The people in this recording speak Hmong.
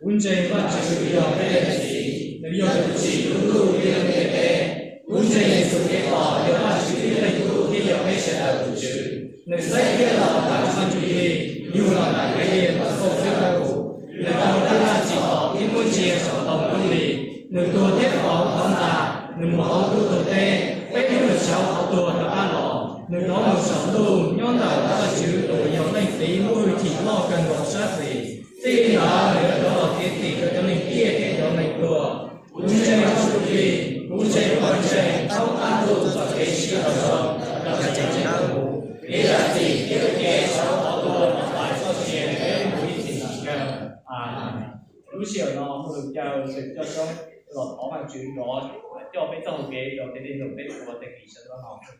Kuv ntseeg Vajtswv yog peb leej Txiv, nws yog tus tsim lub ntuj thiab lub ntiaj teb. Kuv ntseeg Yexus Khetos yog Vajtswv ib leeg tug thiab yog peb sawv daws tus Tswv. Nws xaiv thiab los tawm ntawm Vaj Ntsujplig, yug los ntawm Malis Mauxes xeeb tawm, nws raug ntaj laj txim tos thiab muab ntsia saum ntoo ntuj li. Nws tuag thiab rov hauv qhov ntxa, nws mus hauv ntuj tuag teb, peb hnub nws sawv hauv tuag rov qab los. Nws rov mus saum ntuj nyob ntawm Vajtswv tus uas yog Leej Txiv muaj hwj chim loj kawg nkaus sab xis. Txij li ntawd nws yuav rov los txiav txim rau cov neeg ciaj thiab cov neeg pluag. Kuv ntseeg Vaj Ntsujplig, kuv ntseeg pawg ntseeg thoob qab ntuj txoj kev sib raug zoo, rau txoj kev ntseeg mus, kev zam txim thiab kev sawv hauv tuag los txais txoj sia peb mus ib txhis kawg. Amees. Lub sij hawm no muaj lus caw lwm coj xyoob los thov Vajtswv rov coj peb txoj hau kev rau tej tug peb ua tag kis sawv daws no.